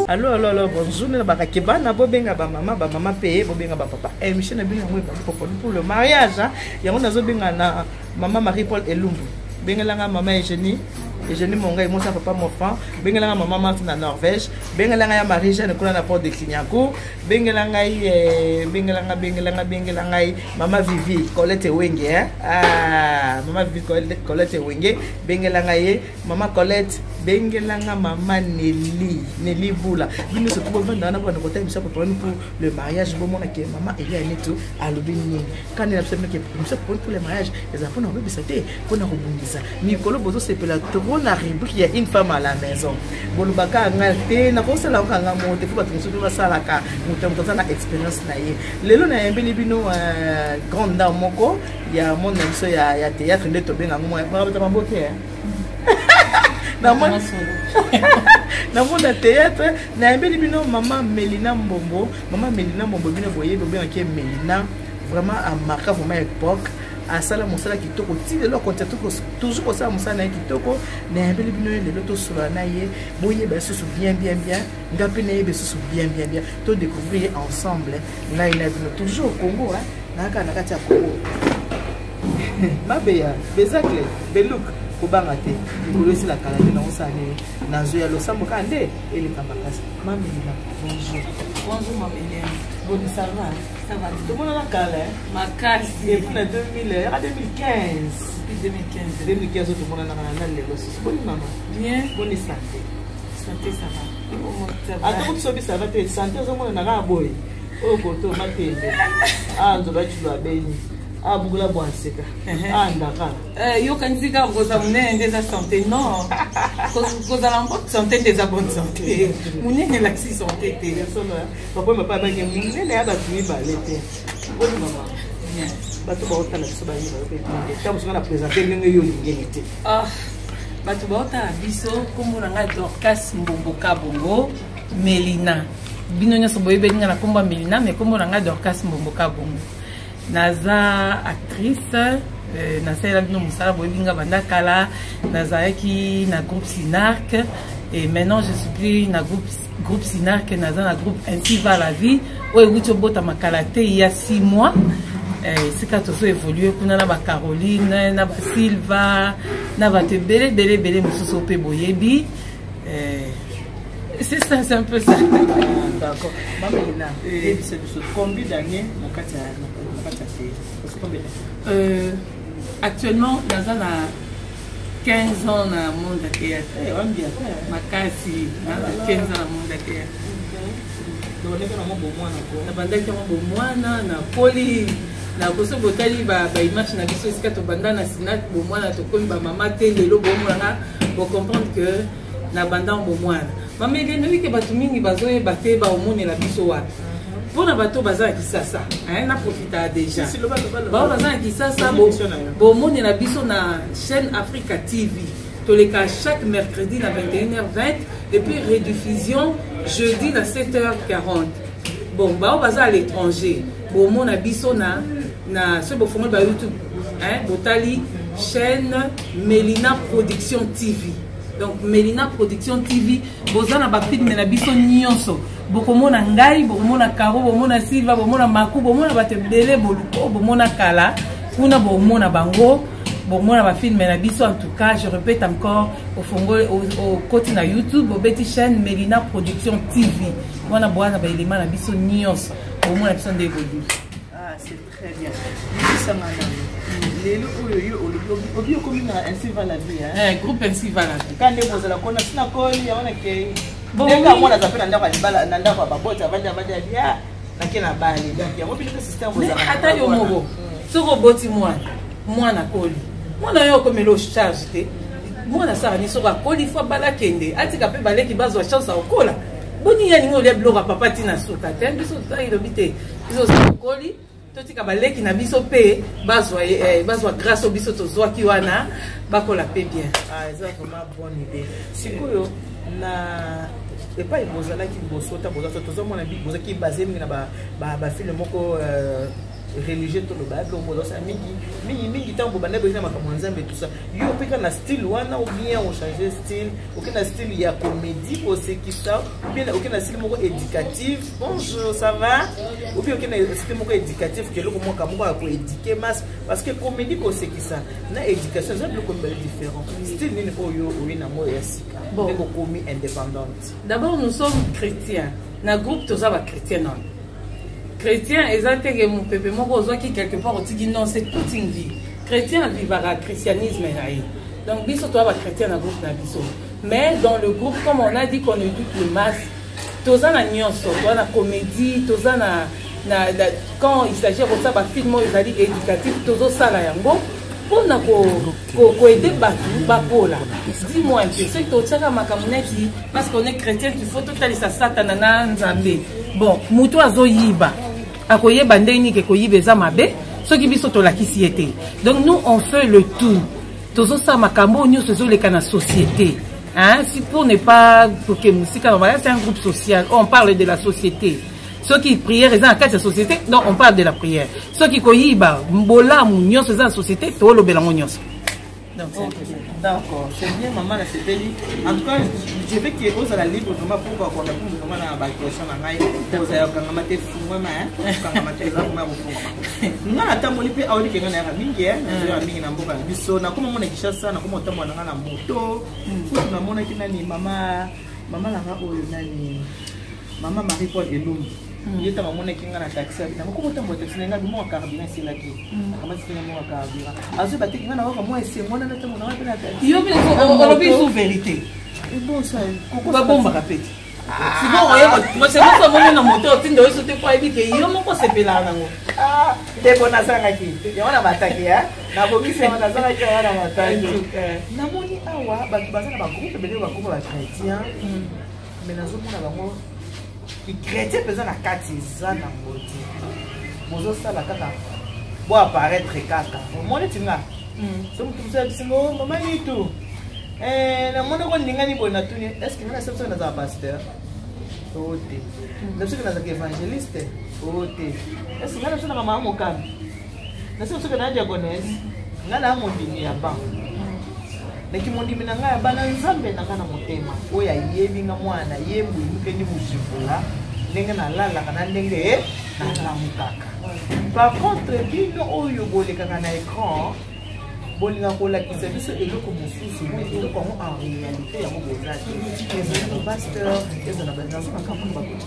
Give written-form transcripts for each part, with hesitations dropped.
Allo, allo, allo, bonjour. Na bakake bana bobenga ba mama, ba mama pe bobenga ba papa. Émission na bino yango ebandi pour le mariage. Hein. Yango nazobenga na mama Marie-Paul Elumbu. Bengelanga mama Eugénie. Eugénie Mongai, moi papa mon Bengelanga mama Marthe na Norvège. Bengelanga ya Marie-Jeanne kuna na porte de Clignancourt. Bengela ngai eh, bengelanga bengelanga bengela ngai mama Vivi Colette Wenge hein. Ah, mama Vivi Colette Wenge, bengela ngai ye mama Colette, bengelanga mama Nelly, Nelly Bula. Bino surtout bovanda wana bana kotala biso pour le mariage bomona ke mama Elia Neto alobi nini. Kani na biso ke biso pour le mariage eza mpona kobebisa te, mpona kobongisa. Mikolo bozosepela trop na rubrique ya une femme à la maison. Bolobaka nga te, nakosala yango nga moko te, fo bato mosusu mpe basalaka, moto ya moto aza na expérience na ye. Lelo nayembeli bino grande dame moko ya monde na biso ya théâtre nde tobenga yango bakabeta maboke na monde ya théâtre. Nayembeli bino mama Melina Mbombo. Mama Melina Mbombo bino boyebi, obengaki ye Melina, vraiment amarka vraiment époque, asala mosala kitoko ti lelo, akontinue toujours kosala mosala na ye kitoko. Nayambeli bino ye lelo, tosolola na ye, boyeba lisusu bien bien bien, nga mpe nayeba lisusu bien bien bien, todécouvrir ye ensemble, ngai na bino, toujours au Congo, nayaka na kati ya Congo. Mabeya bezacle beluk kobanga te, likolo esila kala te, naosala nini, nazoya losambo kaka nde eleka makasi. Mamelina, bonjour. Bonjour Mamelina. Boni, ça va? Ça va. Tomonana kala makasi. Depuis na 2000, yaka 2015. Depuis 2015. 2015 oyo tomonanaka na lelo susu. Boni mama? Bien. Boni santé? Santé ça va. Ata kutu soki ça va te, santé ozomonana kaka boye. Oyo koto matembe. Ah nzoba chilo abeni. Ah bugula bwanseka. Ah ndaka. Yokanisi kaka kozala monene nde eza santé? Non, kozala en bonne santé nde eza bonne santé, monene elakisi santé te. Papa papa abange monene ya bato mibale te. Boni mama? Bato baotala biso bayeba yo mpe ntango mosuka na présente ndenge yo olingeli te. Bato baotala biso, nkombo na ngai Dorcas Mbombo Kabongo Melina. Bino nyonso boyebeli ngai na nkombo ya Melina, mais nkombo na ngai Dorcas Mbombo Kabongo. Naza actrice, nasalela bino mosala, boyebi nga banda kala, nazalaki na groupe Sinarc et maintenant je suis plus na groupe Sinarc, naza na groupe Ainsi va la vie oyo ewuti obotama kala te, il y a 6 mois. Esika tozo évolue kuna na bacaroline na basilva na bato ebele ebele ebele mosusu mpe boyebi. C'est ça, c'est un peu ça. D'accord. Mamelina, yebisa biso combien d'années na kati ya théâtre? Combien? Actuellement, naza na 15 ans na monde ya théâtre. Makasi, naza 15 ans na monde ya théâtre. Nabandaki yango bomwana, nakoli nakoso. Botali baimage na biso esika tobanda na sinat bomwana, tokomi bamama te lelo, bomonanga, bocomprendre que na banda bomwana. Mama Eliane, oyebi ke bato mingi bazoyeba te baomonela biso wapi. Mpona bato baza na Kisasa, na profita déjà, bao baza na Kisasa, bomonela biso na chaîne Africa TV. Toleka chaque mercredi na 21h20 et puis rediffusion jeudi na 7h40. Bon, bao baza à l'étranger, bomona biso na soki bofongoli ba YouTube, botali chaîne Melina Production TV. Donc Melina Production TV, boza na bafilme na biso nyonso, bokomona ngai, bokomona Caro, bomona Silva, bomona Maku, bomona bato ebele boluko bomona kala kuna, bomona bango, bomona bafilme na biso. En tout cas, je répète encore, ofongoli, okoti na YouTube, obeti chaîne Melina Production TV, wana bowana baelema na biso nyonso, bomona biso nde bolingi. Ah, c'est très bien. Yebisanga nano, lelo oyo yo olobi obi okomi na Ainsi va la vie? Eh, groupe Ainsi va la vie. Ka nde bozala kona sina koli yango nakei ndenge amona aza mpe na ndako ya libala, na ndako ya baboti, avandi avandi abia nake na bali. Donc yango bino mpe système bozala. Ata yo moko soki oboti mwana, mwana akoli, mwana oyo okomela ocharge te. Mwana asala nini soki akoli? Fo abala, akende, atika mpe baleki bazwa chance ya kokola. Boni ya ningi olia biloko ya papa ntina suka te. Biso elobi te, biso tokoli, totika baleki na biso mpe bazwa, bazwa grâce oyo biso tozwaki wana, bakola mpe bien. Ah, eza vraiment bonne idée. Sikoyo na epai bozalaki liboso, ta boza, tozomona bozalaki base mingi na bafilme moko. Religieux toloba ya biloko ozosala mingi mingi mingi ntango bobanda boyeki na makambo ya Nzambe, tout ça. Yo mpe kaka na style wana ou bien ochange style, oke na style ya comédie kosekisa, ou bien oke na style moko éducative? Bonjour, ça va? Ou bien oke na style moko éducatif, ke eloko moko moko ya koéduquer masse, parce que comédie kosekisa na éducation eza biloko mibale différent. Style nini oyo oyi nango ya sika ndenge okomi indépendante? D'abord, nous sommes chrétiens na groupe, toza bachrétien. Nano chrétien eza teke mopepe moko ozwaki quelque part otiki. Non, c'est toute une vie. Chrétien avivaka christianisme na ye. Donc biso toza bachrétien na groupe na biso, mais dans le groupe, comme on a dit qu'on éduque le masse, toza na nyonso. Toza na comédie, toza na quand il s'agit ya kosala bafilm oyo ezali éducatif, tozosala yango mpona koaider bato bakola. Dis-moi un peu, soki totiaka makambo neti parce qu'on est chrétien, il faut totalisa Satana na Nzambe. Bon, moto azoyiba akoyeba ndenge nini ke koyiba eza mabe soki biso tolakisi ye te? Donc nous, on fait le tout. Tozosala makambo oyo nyonso ezoleka na société, hein? Si pour ne pas toke mosika, normalement c'est un groupe social. On parle de la société. Soki prière eza na kati ya société, donc on parle de la prière. Soki koyiba, bolamu nyonso eza na société, tolobela yango nyonso. Donc, c'est un peu ça. D'accord, c'est bien, maman nasepeli. En tout cas, je veux que ozala libre vraiment pour kokonda pour vraiment na baquestion na ngai. Ozala kokangama te, fungwama, kokangama te, eza vraiment kofungwama. Nga natamboli mpe aolike ngai nayaka mingi, nazoyaka mingi na mboka na biso. Nakoma mona Kinshasa, nakoma kotambola na ngai na moto. Kutu namonaki nani, mama nanga oyo nani, mama Marie Paul Elumbi. Ye ntango amonaki nga na taxi, abi nango koko tambola taxi na nga moko carburant esilaki, akamati nga moko carburant, azoyeba teki nga nayoka mwa esengo wana natambola nanga mpe na taxi. Yo mpe olobi su vérité. Ebosa. Babombaka pe te. Sikoyo oyeba mosemoso amoni na moto otinda oyo so te, po ayebi ke yo moko osepelaka nango. Te, bo nazangaki yango na mataki, nabongisi yango, nazangaki yango na mataki. Namoni awa bato baza na bagroupe ebele, bagroupe ya bachrétien, mais nazomona bango chrétien mpenza na kati eza nango te. Bozosala kaka bo apparaître kaka. Omoni ti nga so motu mosu abisingo, mama Nitu, namoni ko ningani boye, natuni: est ce que nga na soki nazala pasteur o te? Na soki nazalaka évangéliste o te? Est ce que nga na biso naka mama mokambi na soki na diaconesse? Nga na mondimi ya ban naki mondimi na ngai ya bana Nzambe na ngai na motema oyo ayebi nga mwana ye mbuyukeni mosifula ndenge nalalaka na ndenge nalamukaka. Par contre, bino oyo bolekaka na écran, bolinga kolakisa biso eloko mosusu, mais eloko yango en réalité yango boza te. Ezali bapasteur, ezala nazokaka mpona bakoti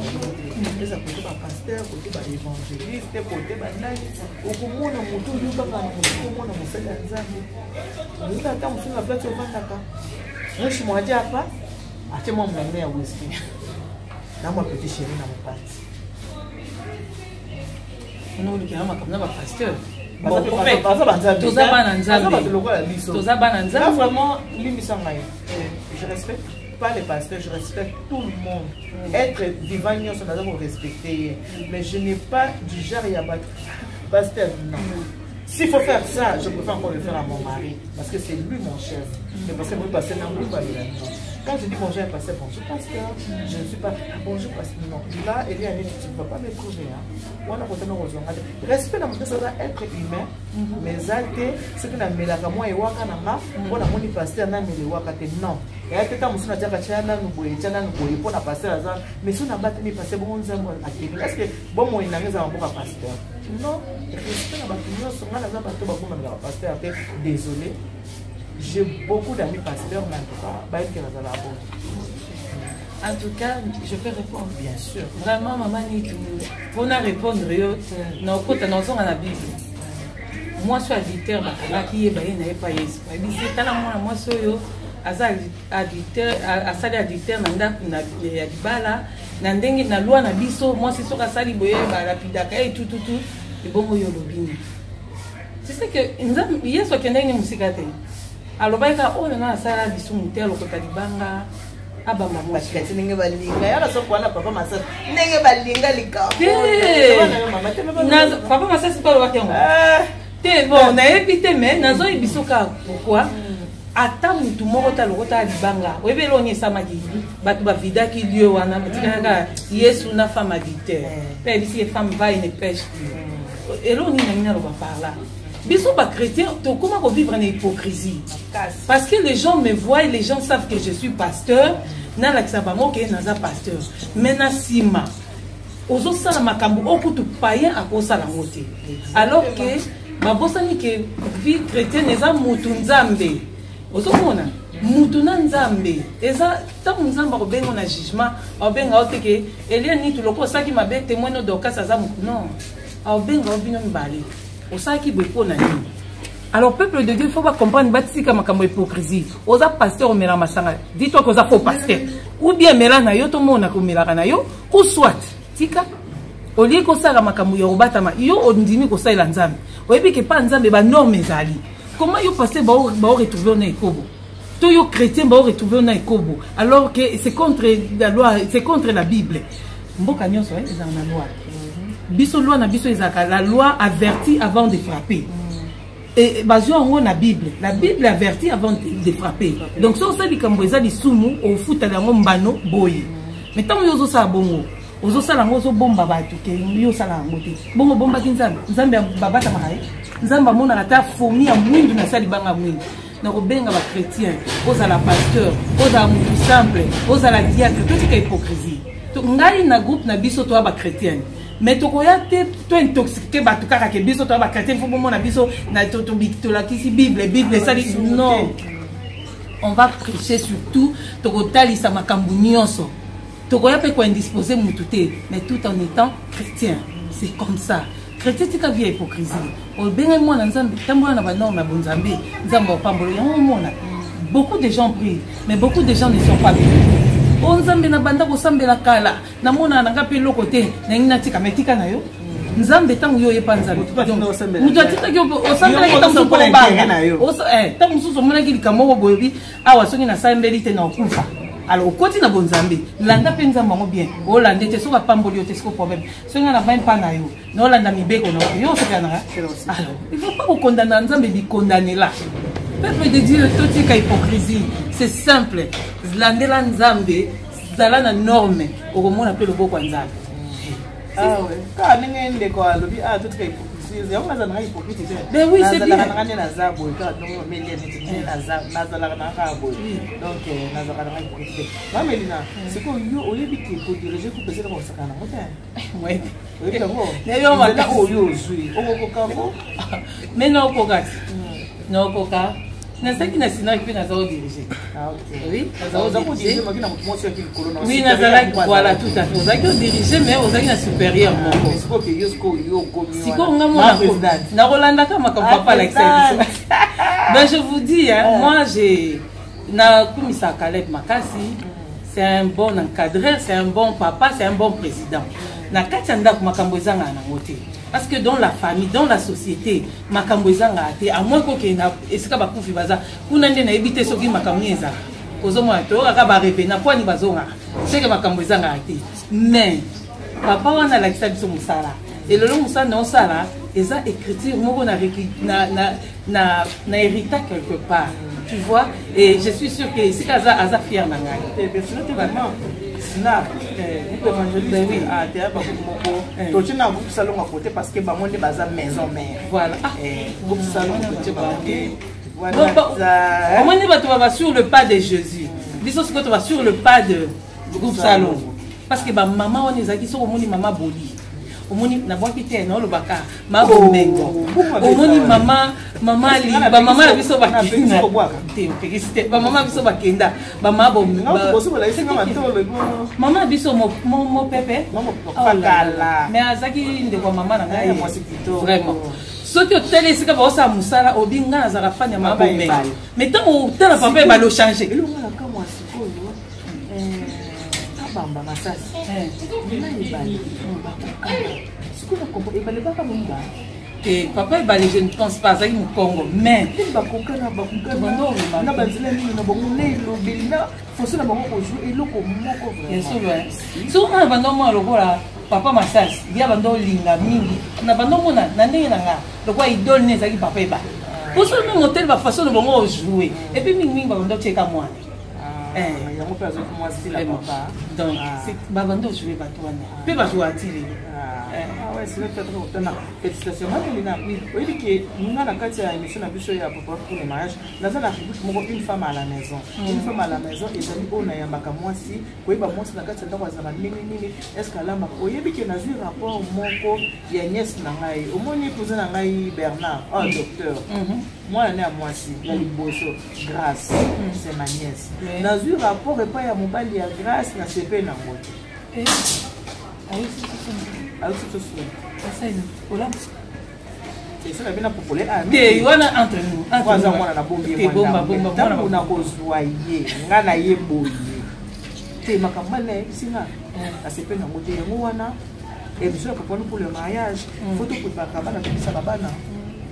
te, eza kote bapasteur, kote baévangéliste, kote banani. Okomona moto oyo kaka na motu, omona mosali ya Nzambe olinga ata mosusu na place ovandaka moshi mwaji apa atie mwa monene ya whisky na mwa petit chéri na mopanzi. Onolikela makambo na bapasteur. Baza banzambe. Toza bana Nzambe. Bato lokola biso. Toza bana Nzambe. Vraiment, limbisa ngai, je respecte pas les pasteurs, je respecte tout le monde, être vivant nyonso naza korespecte ye, mais je n'ai pas du genre ya bato pasteur, non. S'il faut faire ça, je préfère encore le faire à mon mari, parce que c'est lui mon chef. Mais parce que moi, pasteur, non, non. Quand je dis bonjour à un pasteur, bonjour pasteur, je ne suis pas bonjour pasteur, non. Là, Eliane, tu ne vas pas me trouver. Hein. Respect na moto aza être humain, mais eza te soki namelaka mwa ewaka na nga mpo namoni pasteur, namela ewaka te, non. Eya te. Ta mosusu natiaka tia nanu boye, tia nanu boye mpo na pasteur aza, mais so nabatami pasteur bongo, Nzambe akeli. Est ce que bomoi nanga eza maboko ya pasteur? Non. Respect na bato nyonso. Ngai naza bato babomamelaka pasteur te, désolé. J'ai beaucoup d'amis pasteurs, mais en tout cas bayebi ke nazala bon. En tout cas, je peux répondre? Bien sûr. Vraiment, mama Nitu, mpona répondre yo, naokota nazonga na Bible. Mwasi oyo adultère, bakangaki ye, baye na ye pa Yesu, bayebisi ye: tala mwana mwasi oyo aza adultère, asali adultère na ndako ya libala. Na ndenge na loi na biso, mwasi soki asali boye, balapidaka ye tututu. Ebongo oyo olobi nini? C'est ce que Nzambe, Yesu akendaki ni mosika te, alobaki kaka oyo nanga asala lisumu te, alokota libanga abamba mwasi. Bakati ndenge balinga yala soko wana, papa Masasi, ndenge balinga likambo. Papa Masasi mpe alobaki yango te. Bon, nayebi te, mais nazoyebi biso kaka pourquoi ata mutu moko te alokota libanga. Oyebi eloko nini esamaki? Bato bavidaki lieu wana, batikaki kaka Yesu na femme adultère. Mpe ayebisi ye: femme, va et ne pèche plus. Eloko nini nangi naloba par là? Biso bachrétien tokóma kovivre na hypocrisie, parce que les gens me voient, les gens savent que je suis pasteur. Nalakisa bango ke naza pasteur, mais na nsima ozosala makambo oyo kutu payen akosala yango te, alors que babosani ke vie chrétienne eza mutu Nzambe. Ozomona mutu na Nzambe eza ntango Nzambe akobenga na jugement, akobenga yo te ke Elia nitu loko osalaki mabe, témoin no Dorcas aza. Non, akobenga yo bino mibale, osalaki boye mpo na nini? Alors, peuple de Dieu, il faut bacomprendre, batika makambo hypocrisie. Oza pasteur, omela masanga, dis-toi que oza faux pasteur, ou bien mela na yo, tomona komelaka na yo, ou soit tika olie kosala makambo ya kobatama. Yo ondimi kosalela Nzambe, oyebi ke pa Nzambe banorme ezali. Comment yo pasteur baoretrouve na ekobo, to yo chrétien baoretrouve na ekobo, alors que c'est contre la loi, c'est contre la Bible? Mboka nyonso ezala na loi. Biso loi na biso ezalaka la loi avertit avant de frapper. Et bazwa yango na Bible. La Bible avertit avant de frapper. Donc soki osali likambo eza lisumu, ofutala yango mbano boye. Mais ntango yo ozosala bongo, ozosala yango, ozobomba bato ke yo osala yango te. Bongo obombaki Nzambe. Nzambe babatamaka ye? Nzambe amonaka ata fomi ya mwindu na sali banga mwindu. Na kobenga bachrétien, ozala pasteur, ozala motu simple, ozala diacre, totika hypocrisie. Ngai na groupe na biso toya bachrétienne, mais tokoya te tointoxique bato kaka ke biso toya bachrétien, fo bomona biso tolakisi Bible, Bible esali. Non, on va prêcher surtout, tokotalisa makambo nyonso, tokoya mpe koindispose mutu te, mais tout en étant chrétien. C'est comme ça, chrétien, tika vie ya hypocrisie. Obengami mwana Nzambe, tambola na banorme ya bonzambe, Nzambe apambolo yango. Omona beaucoup de gens prient, mais beaucoup de gens ne sont pas bénis. O Nzambe, na banda kosambela kala, namonaka nanga mpe eloko te, nangi natika. Me tika na yo Nzambe. Ntango yo oyepa Nzambe, moto atindaki osambelaki, ntango mosusu obanga, ntango mosusu omonaki likambo moko boyebi awa, soki nasambeli te na okufa. Alors okoti na bonzambe, landa mpe Nzambe yango bien. Olande te, soki apamboli yo te, siko problème. Soki nga na vai mpa na yo, naolanda mibeko na yo, osepela nanga. Alors il faut pas kokondana Nzambe, bikondanela. Peuple de Dieu, totika hypocrisie, c'est simple. Landela Nzambe, zala na norme, okomona mpe loboko ya Nzambe. Kaka ndenge ndeko alobi, ah, totika hypocrisie. Yango naza nanga hypocrite te. Ben oui, c'est bien. Nazalaka nanga nde naza boye kaka ndongo melia neti nde nazalaka nanga kaka boye. Donc nazalaka nanga hypocrite te. Mama Elina, sikoyo yo oyebi ke kodirige couple ezalaka kosakana nango te? Oyebi yango? Nzela oyo ozwi, okokoka yango? Mais naokoka ti, naokoka. Nazalaki na sinaki mpe naza odirige. Oui, oui, nazalaki, voilà, tout à fait. Ozalaki odirige, mais ozalaki na supérieur moko. Sikoyo nga mona nakolandaka makambo papa alakisa biso. Ben, je vous dis, hein, moi j'ai nakumisa Caleb makasi. C'est un bon encadreur, c'est un bon papa, c'est un bon président. Na kati ya ndako, makambo ezangaka nango te, parce que dans la famille, dans la société, makambo ezangaka te, à moins kokende esika bakufi baza kuna nde nayebi te soki makambo nini ezalaka. Ozomona, toyokaka barevenant mpo ani bazongaka seke makambo ezangaka te. Mais papa wana alakisa biso mosala. Elelo mosala na osala eza écriture moko na hérita quelque part, tu vois. Et je suis sûr que esika aza, aza fier na ngai. Sina groupe évangéliste teya bagroupe moko, totie na groupe Salongo côté, parce que bango nde baza maison mère. Voilà. Groupe Salongo, totie bango nde. Omoni, bato baba sur le pas de Jésus, biso sikoyo toba sur le pas de groupe Salongo, parce que bamama wana ezalaki, soki omoni mama Boli, omoni nabwaki te, naolobaka mabombengo, omoni mama mama bamama na biso bakenda te, opekisi te, bamama na biso bakenda, bamama mama na biso mopepe, mais azalaki ndeko ya mama na ngai. Vraiment, soki otali esika baosala mosala, obi ngai nazalaka fan ya mama Bomengo, mais ntango otala papa ebale, ochange. Abamba masasi na ebale, bakokana sikoyo ebale baka moyiba. Te, papa Ebale, je ne pense pas azalaki mokongo, mais bakokana, bakokana na banzela nini na bango, na elobeli, na façon na bango kozwa eloko moko. Solo, soki nga na banda omona lokola papa Masasi, ya banda olinga mingi, na banda omona na ndenge na nga lokola idole ne ezalaki papa Ebale, po soki meme oteli bafaçon na bango ojoue, et puis mingimingi babanda otieka mwana. Yango mpe azwaki mwasi la papa. Donc babanda ojoue bato wana mpe bazwa ti lelo. Ah ouais, c'est notre très Félicitations. Madelina, oyebi ke nga na kati ya émission na biso ya papa pour le mariage, naza na rubrique moko une femme à la maison. Une femme à la maison ezali oyo nayambaka mwasi, koyeba mwasi na kati ya ndako azalaka ndenge nini, est-ce que alambaka. Oyebi ke nazwi rapport moko ya nièce na ngai. Omoni cousin na ngai Bernard, oh docteur. Mwana ne ya mwasi ya liboso Grâce, c'est ma nièce. Nazwi rapport epai ya mobali ya Grâce na sepe nango te. Esala bino popole te wana entre nous. Aza mwana na bombi ntango nakozwa ye nga na ye boye te, makambo wana nayebisi nga asepe nango te. Yango wana émission ya popone pour le mariage, faut toprépare bana, tobisaka bana.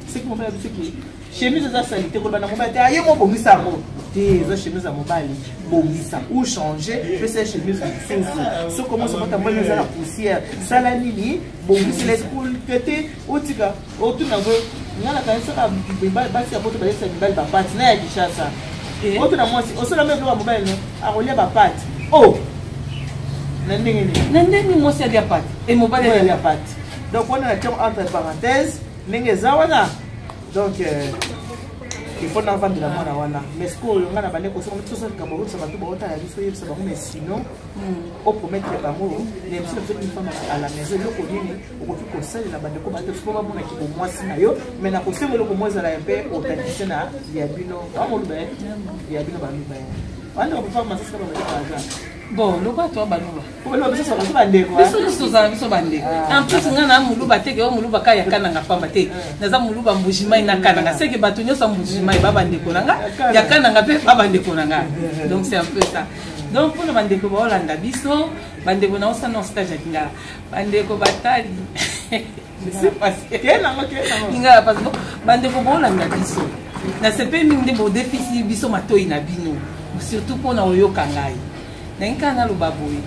Soki mobali biso ke chemise eza saleté, koloba na mobali te aye mo bongisa yango te. Eza chemise ya mobali, bongisa ou change, pesa chemise mosusu. Soki omoso mota mbali eza na poussière, sala nini, bongisela esprit te. Otika otuna ngo, nga nakanisaka basi ya poto balesa mibali bapati na ya Kinshasa. Otuna mwasi osala me biloko ya mobali no akolia bapati o na ndenge nini? Na ndenge mwasi alia pati e mobali alia pati. Donc wana na tiango entre parenthèse ndenge eza wana. Donc il faut navandela mwana wana. Mais sikoyo nga na bande kosonga tosa likambo, oyebisa bato baotala biso, oyebisa bango. Mais sinon opromettre bango na émission na biso une femme à la maison, eloko nini okoki kosalela bandeko bato po bamonaki bomwasi na yo? Mais na kosenga eloko mo ezala mpe authenticité na ya bino bamoluba ya bino baluba bandeko papa masasika babandeko aza. Bon, lokola toa baluba. Biso bandeko. Biso nyonso tozala biso bandeko. En plus nga na moluba te ke o moluba ka ya Kananga pamba te. Naza moluba Mbujimai na Kananga, seke bato nyonso ya Mbujimai ba bandeko na nga, ya Kananga mpe ba bandeko na nga. Donc c'est un peu ça. Donc mpona bandeko baolanda biso, bandeko na osana stage ya Lingala, bandeko batali Lingala, parce que bandeko baolanda biso, nasepeli mingi nde bodefisi biso matoi na bino, surtout mpona oyoka ngai. Ndenge kaka naloba boye,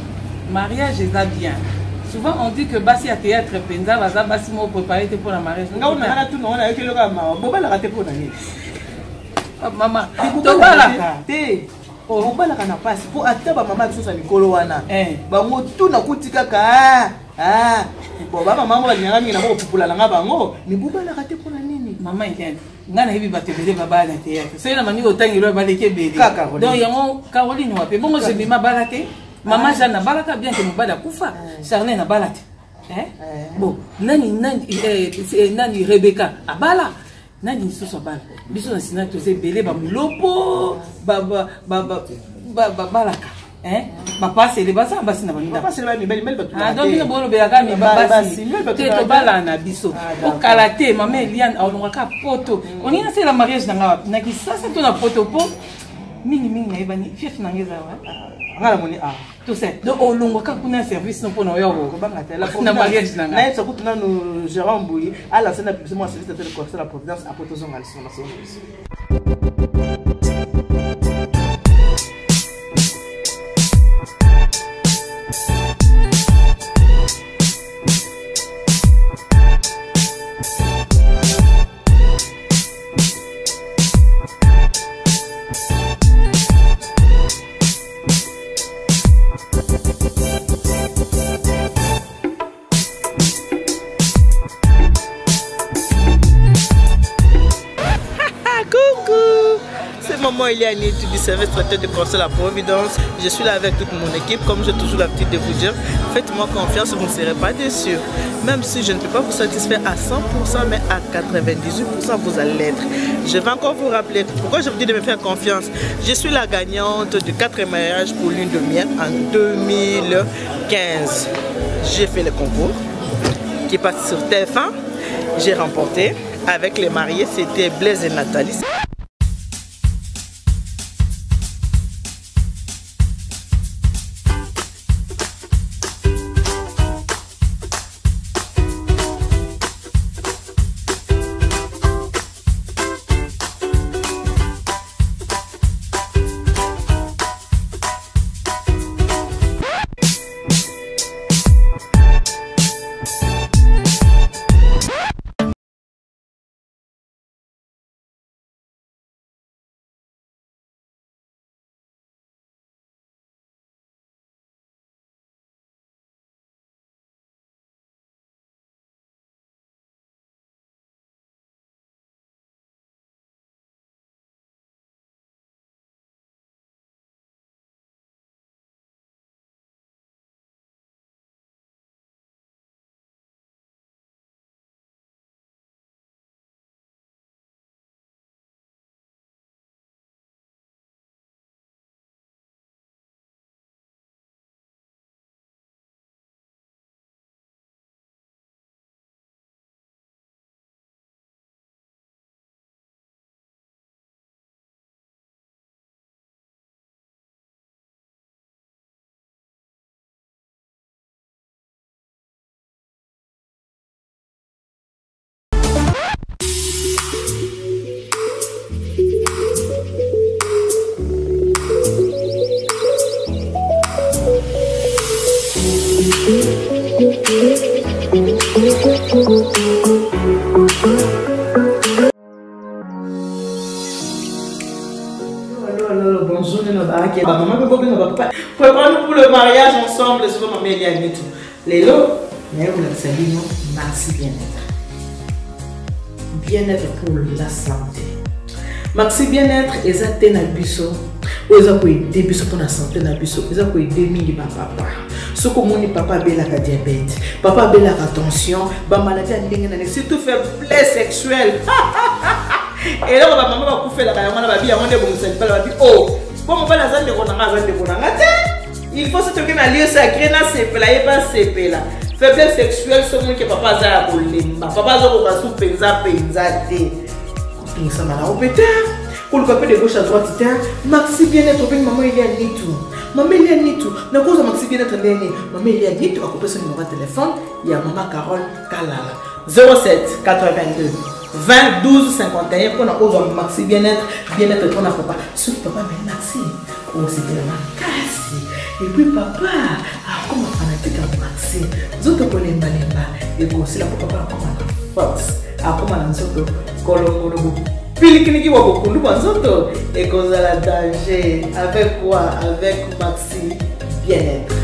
mariage eza bien. Souvent on dit que basi ya théâtre mpenza baza basi moko préparé te mpona mariage. Nga una nga tuna wana, yoki eloko ya mawa, bobalaka te mpona nini? Mama, tobalaka. Te, obalaka na mpasi mpo ata bamama biso ya mikolo wana bango tuna kuti kaka bon, bamama mo balingaka mingi na bokopupula nanga bango, me bobalaka te mpona nini? Mama Eliane, nga nayebi bato ebele babala na théâtre. Soki na mandi kotangelo, baleki ebele. Donc yango Caroline wape bongo Jemima abala te, mama Jeanne abalaka bien ke mobali akufa, Charlene abala te. Bon, nani nani nani, Rebecca abala, nani lisusu abala. Biso na sina toza ebele, bamulopo babalaka, bapasele baza basi na bango. Donc bino bolobelaka basi te, tobalaka na biso. Okala te, mama Eliane aolongaka poto. Oningi nasala mariage na nga wapi? Na Kisasa to na poto? Po mingimingi nayebani fief na nga eza nga namoni a tout ça. Donc olongwaka kuna service no mpona oya na mariage na nga? Nayebisa kutu nanu Gérard Mbui alance na biso mwa service de la providence, apo tozonga lisusu na masolo na biso. Coucou, c'est maman Eliane du service traiteur de conseil La Providence. Je suis là avec toute mon équipe, comme j'ai toujours l'habitude de vous dire. Faites-moi confiance, vous ne serez pas déçus. Même si je ne peux pas vous satisfaire à 100%, mais à 98%, vous allez l'être. Je vais encore vous rappeler pourquoi je vous dis de me faire confiance. Je suis la gagnante de 4 mariages pour lune de miel en 2015. J'ai fait le concours qui passe sur TF1. J'ai remporté avec les mariés, c'était Blaise et Nathalie. nalobaka bamama mpe bobenga bapapa. Préparons pour le mariage ensemble. Soki mama Elia Nitu lelo naye kolakisa bino Maxi Bien-être, bien-être pour la santé. Maxi Bien-être eza te na biso oyo eza koaider biso mpona santé na biso, eza koaider mingi bapapa. Soki omoni papa abelaka diabète, papa abelaka tension, bamaladi ya ndenge nani, surtout faiblesse sexuelle, eloko bamama bakufelaka yango wana, babi yango nde ebongisa libala. Babi o po mobali aza ndeko na nga, aza ndeko na nga te, il faut soki toke na lieu sacré nasepela, ye basepela. Faiblesse sexuelle, soki ke papa aza ya kolemba, papa azokoka su mpenza mpenza te, kotungisama na yo mpe te, koluka mpe de gauche à droite te. Maxi Bien-être, obengi mama Elia Nitu. Mama Elia Nitu, nakozwa Maxi Bien-être ndenge mama Elia Nitu akopesa numéro ya telefone ya mama Carole Kalala, 07 82 20 12 51, mpona ozwa Maxi Bien-être. Bien-être mpona papa. Soki papa ameli Maxi, osepela makasi, et puis papa akoma fanatique ya Maxi. Nzoto kolembalemba ekosila, mpo papa akoma na force, akoma na nzoto kolongolo, pilikiliki bwa bokundu bwa nzoto ekozala danger. Avec quoi? Avec Maxi Bien-être.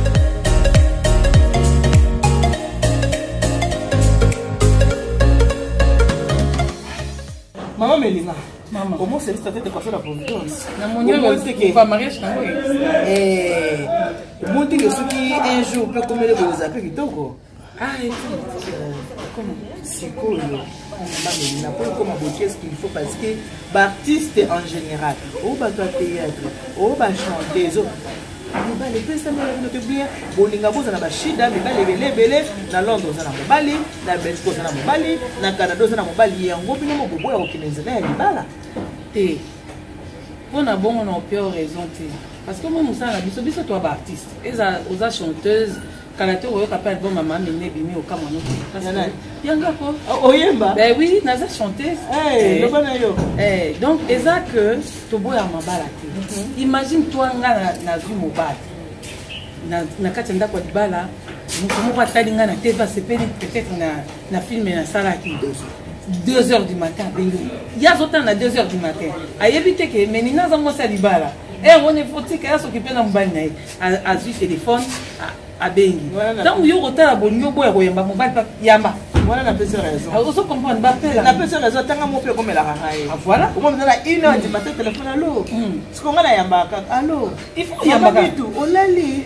Mama Melina, Mama. Comment c'est tête de quoi la providence? Namoni oyo mariage nango. Omoni teke soki un jour mpe komele boza mpe kitoko. Ah, sikoyo bamelina, mpo ekoma boye, qu'est-ce qu'il faut? Parce que baartiste en général, oyo bato ya théâtre, oyo bachanteuse, mibale epesamela bino te bien. Bolinga boza na bashida mibale ebele ebele. Na Londres oza na mobali, na Belgique oza na mobali, na Canada oza na mobali. Yango bino mo boboya kokende nzela ya libala? Te, mpona bongo na opio raison te, parce que moi mosala na biso, biso toa baartiste, eza oza chanteuse, kala te oyoka mpe album mama mene ebimi, okamwa noki yangako. Oyemba? Ben oui, naza chanteuse. Loba na yo. Donc eza que toboya mabala te. Imagine toi, nga nazwi mobali na kati ya ndako ya libala, moto moko atali nga na TV, asepeli peut-être na film nasalaki, 2 heures du matin abengi ye, azotala na 2 heures du matin, ayebi te ke menina aza mwasi ya libala. Wana efotika ya soki mpe na mobali na ye azwi telefone, abengi. Ntango yo kotala, bolingi oboya koyamba mobali, yamba. Wana napesi raison. Ozo comprendre, bapela. Napesi raison. Tanga mo mpe ekomelaka ngai. Voilà. Omona na 1 heure du matin, telefone, allo. Siko ngai nayambaka kaka, allo. Il faut oyambaka. Bitu olali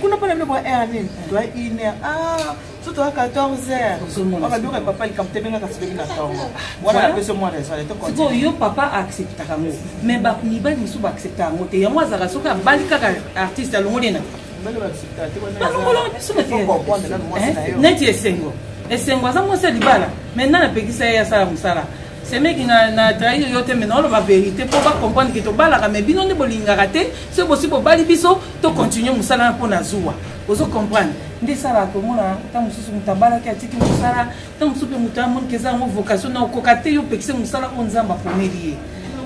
kuna mpona bino bwa heure nini? Toa 1 heure, ah, so toa 14 heures. Oka papa likambo te, bengaka soki na ntongo. Wana napesi mwa raison. Sikoyo yo papa acceptaka yango, mais mibali mosusu baaccepta yango te. Yango azalaka soki abali kaka artiste, alongoli ye na balongolaka biso na neti esengo. Esengo aza mwasi ya libala, mais nani apekisa ye asala mosala? Semeki na trahir yo te, mais naoloba vérité mpo bacomprendre ke tobalaka, mais bino nde bolingaka te. Soki bosi bobali biso, tocontinue mosala wana mpo na zuwa. Ozo comprendre nde esalaka komona ntango mosusu moto abalaki, atiki mosala. Ntango mosusu mpe moto amoniki eza yango vocation na okoka te, yo opekise mosala oyo Nzambe aponeli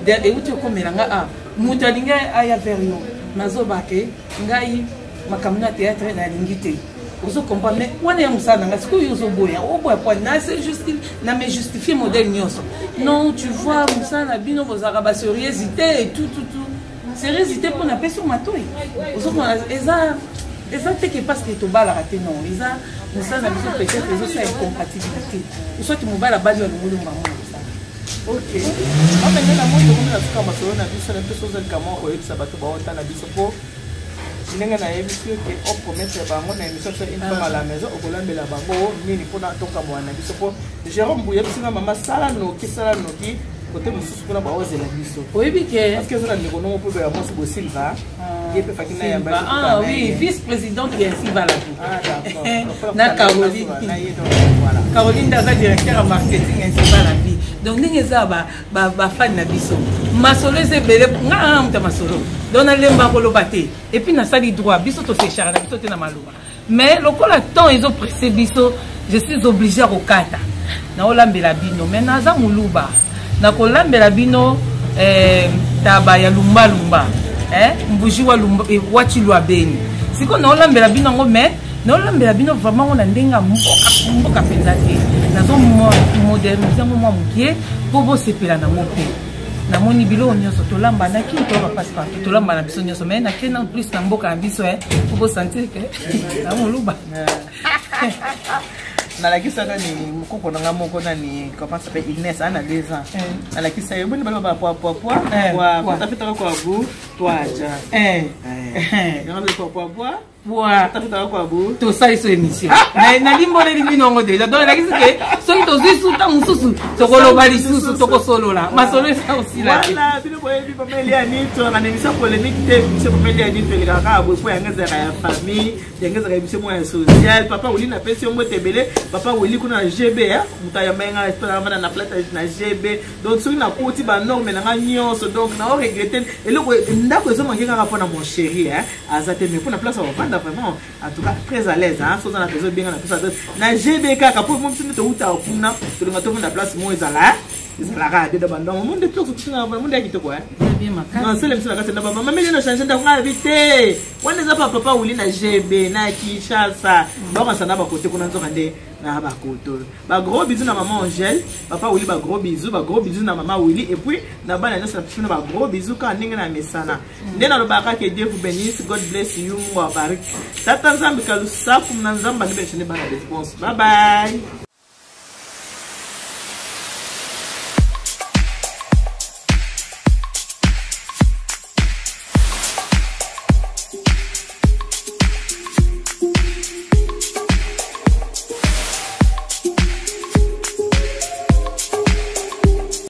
ye. Euti okomela nga, a moto alingi aya vers yo, nazobake ngai makambo na théâtre nalingi te. Ozo comprendre? Mais wana ya mosala na ngai. Sikoyo ozoboya, oboya po na me justifie modèle nyonso. Non, tu vois, mosala na bino bozalaka basérieuxité et tout, tout, tout sérieuxité mpo napesi yo matoi. Ozomona, eza te ke parce que tobalaka te. Non, eza mosala na biso, peut-être ezosala incompatibilité, soki mobali abali, alongoli bango na kosala. Ok, amenge na moi, tokomi na suka masolo na biso. Na biso ozalika mwa koyebisa bato baotala biso, mpo ndenge nayebisi yo ke opromettre bango na émission so Une femme à la maison, okolambela bango nini mpona tokamwana na biso? Mpo Jérôme boyebisi nga, mama, sala noki, sala noki, kote mosusu kuna baozela biso. Oyebi ke parce que eza na ndeko nongo mpo ya mwasi bosilva, ye mpe faki na yamba. Ah oui, vice présidente ya Silva La Vie na Caroline. Caroline nde aza directeur ya marketing ya Silva La Vie. Donc ndenge eza, bafani na biso, masolo eza ebele. Nga na moto ya masolo, donc nalemba koloba te. Et puis nasali droit, biso tosechaka na biso te na maloba, mais lokola temps ezopresse biso, je suis obligé ya kokata. Naolambela bino, mais naza moluba, nakolambela bino taba ya lumbalumba, mbuji wa, lumba, wa chilwa beni. Sikoyo naolambela bino yango, mais naolambela bino vraiment ngo na ndenge ya mboka mboka mpenza te. Nazo modernize yango mwa mokie mpo bosepela nango mpe. Namoni biloko nyonso tolamba na kini, toyaka passe partout, tolamba na biso nyonso, mais nakei na plus na mboka na biso po bosentir ke na moluba. Nalakisa nani mokoko na nga moko, nani, comment s'appelle, Ignes ana 2 ans. Nalakisa ye boni baloba pwa pwa pwa pwa, tafitaka kwa bu twaja yango pwa pwa pwa pwa, tafitaka kwa bu. Tosali so émission, nalimboleli bino yango déjà. Donc elakisi ke soki tozwi suta mosusu, tokoloba lisusu, tokosolola masolo eza kosila te. Voilà, bino boyebi Papa Elia Nito na émission polémique te. Émission Papa Elia Nito elekaka kaka boye, po yango ezalaka ya famille, yango ezalaka émission moko ya social. Papa Wili, napesi yo mbote ebele. Papa Wili kuna na GB, moto ayamba nga vanda na plate na GB. Donc soki nakoti banorme na nga nyonso, donc nao regretter eloko, ndako ezomanke kaka mpona mon chéri aza te, mais mpona place ya kovanda, vraiment, en tout cas très à l'aise. So oza na besoin, obenga na biso adresse na GB kaka, po mo biso nde toutaka kuna, tolinga tovanda place moko ezala ezalaka de bandongo monde monde ya kitoko. Non, sele biso na kati na bamama meli na change ndako ngai te. Wana eza pa Papa Wili na GB na Kinshasa, bakanisa na bakote kuna, nzoka nde na bakoto. Bagros bisous na mama Angèle, Papa Wili, bagros bisous, bagros bisous na mama Wili et puis na bana nyonso na biso na bagros bisous. Kaka ndenge na mesana nde nalobaka ke Dieu vous bénisse, God bless you, Mungu awabariki, Tata Nzambe kalusafu na Nzambe andibeleshane bana. Response, bye bye.